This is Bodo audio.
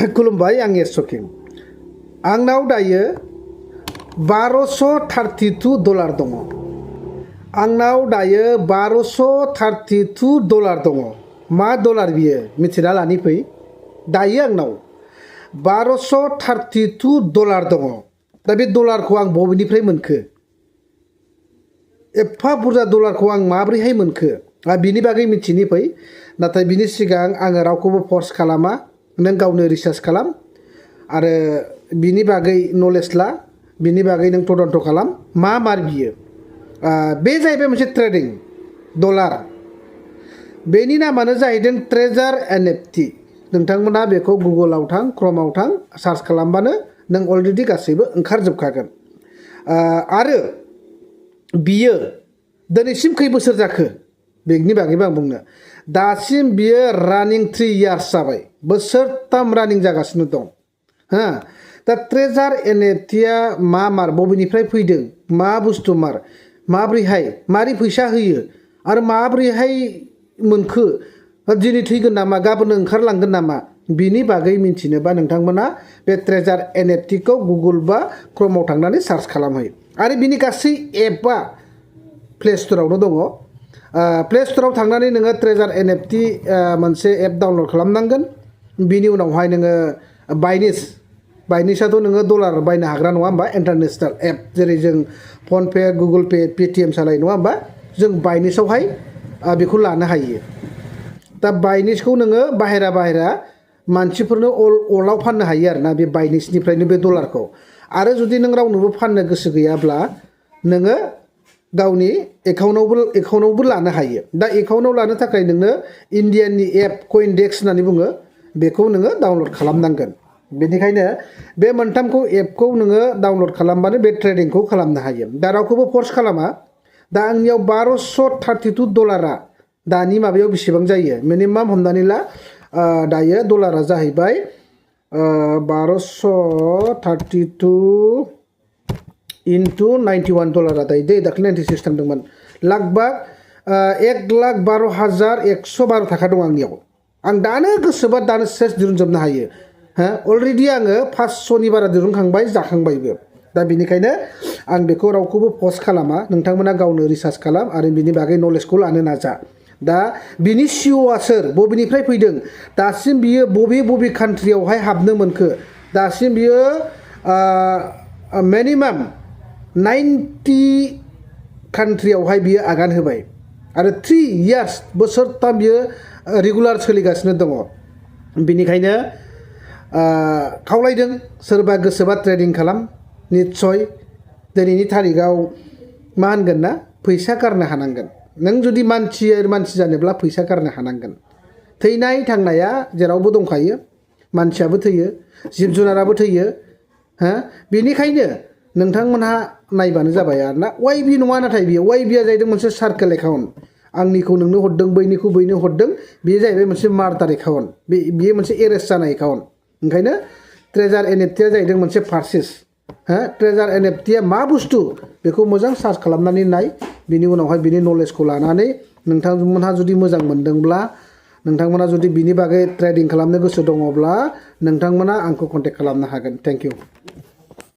खुलुमबाय आं एसकिं आंनाव दायो 1232 डलार दङ आंनाव दायो 1232 डलार दङ मा डलार बियो मिथिना लानि फै दायो आंनाव 1232 डलार दङ दा बे डलारखौ आं बबेनिफ्राय मोनखो एफा बुरजा डलारखौ आं माब्रैहाय मोनखो बिनि बागै मिथिनि फै नाथाय बिनि सिगां आङो रावखौबो फर्स खालामा नों गावनो रिसार्च खालाम आरो बिनि बागै नलेज ला बिनि बागै नों तदन्त खालाम मा मार बियो बे जाहैबाय मोनसे ट्रेडिं डलार बेनि नामानो जाहैदों ट्रेजार एनएफटि नोंथांमोना बेखौ गुगोलाव थां क्रोमाव थां सार्च खालामबानो नों अलरेडि गासैबो ओंखारजोबखागोन आरो बियो दिनैसिम खै बोसोर जाखो बेनि बागैबो आं बुंनो दासिम बियो रानिं 3 इयार्स जाबाय बोसोरथाम रानिं जागासिनो दं हा दा ट्रेजार एनएफटिया मा मार बबेनिफ्राय फैदों मा बुस्थु मार माब्रैहाय मारै फैसा होयो आरो माब्रैहाय मोनखो दिनै थैगोन नामा गाबोन ओंखारलांगोन नामा बिनि बागै मिथिनोबा नोंथांमोना बे ट्रेजार एनएफटिखौ गुगोल बा क्रोमाव थांनानै सार्च खालामहै आरो बिनि गासै एपआ प्ले स्टोरावनो दङ प्ले स्टोराव थांनानै नोङो ट्रेजार एनएफटि मोनसे एप डाउनलड खालामनांगोन बिनि उनावहाय नोङो बाइनिसाथ' नोङो डलार बायनो हाग्रा नङा होमबा इन्टारनेशनेल एप जेरै जों फनपे गुगोल पे पेटिएम सालायो नङा होमबा जों बाइनिसावहाय बेखौ लानो हायो दा बाइनिसखौ नोङो बाहेरा मानसिफोरनो अलाव फाननो हायो आरोना बे बाइनिसनिफ्रायनो बे डलारखौ आरो जुदि नों रावनोबो फाननो गोसो गैयाब्ला नोङो गावनि एकाउन्टावबो लानो हायो दा एकाउन्टाव लानो थाखाय नोङो इन्डियानि एप कइनडेक्स होननानै बुङो बेखौ नोङो डाउनलड खालामनांगोन बेनिखायनो बे मोनथामखौ एपखौ नोङो डाउनलड खालामबानो बे ट्रेडिंखौ खालामनो हायो दा रावखौबो फर्स खालामा दा आंनियाव 1232 डलारा दानि माबायाव बेसेबां जायो मिनिमाम हमनानै ला दायो डलारा जाहैबाय 1232 इन्टु 91 डलारा दायो दाख्लै 96 थांदोंमोन लगभग 1,12,112 थाखा दं आंनियाव आं दानो गोसोबा दानो सेस दिरुनजोबनो हायो अलरेडि आङो 500नि बारा दिरुनखांबाय जाखांबायबो दा बिनिखायनो आं बेखौ रावखौबो पस्ट खालामा नोंथांमोना गावनो रिसार्च खालाम आरो बिनि बागै नलेजखौ लानो नाजा दा बिनि सिअ'आ सोर बबेनिफ्राय फैदों दासिम बियो बबे कान्ट्रियावहाय हाबनो मोनखो दासिम बियो मिनिमाम 90 कान्ट्रियावहाय बियो आगान होबाय आरो 3 इयार्स बोसोरथाम बियो रेगुलार सोलिगासिनो दङ बिनिखायनो खावलायदों सोरबा गोसोबा ट्रेडिं खालाम निस्सय दिनैनि थारिखआव मा होनगोन ना फैसा गारनो हानांगोन नों जुदि मानसि जानोब्ला फैसा गारनो हानांगोन थैनाय थांनाया जेरावबो दंखायो मानसियाबो थैयो जिब जुनाराबो थैयो बेनिखायनो नोंथांमोनहा नायबानो जाबाय आरोना वाइबि नङा नाथाय बियो वाइबिया जाहैदों मोनसे सार्केल एकाउन्ट आंनिखौ नोंनो हरदों बैनिखौ बैनो हरदों बेयो जाहैबाय मोनसे मार्टार एकाउन्ट बेयो मोनसे एरेस्ट जानाय एकाउन्ट ओंखायनो ट्रेजार एनएफटिया जाहैदों मोनसे पार्चेस ट्रेजार एनएफटिया मा बुस्थु बेखौ मोजां सार्च खालामनानै नाय बिनि उनावहाय बिनि नलेजखौ लानानै नोंथांमोनहा जुदि मोजां मोनदोंब्ला नोंथांमोना जुदि बिनि बागै ट्रेडिं खालामनो गोसो दङब्ला नोंथांमोना आंखौ कन्टेक्ट खालामनो हागोन थेंक इउ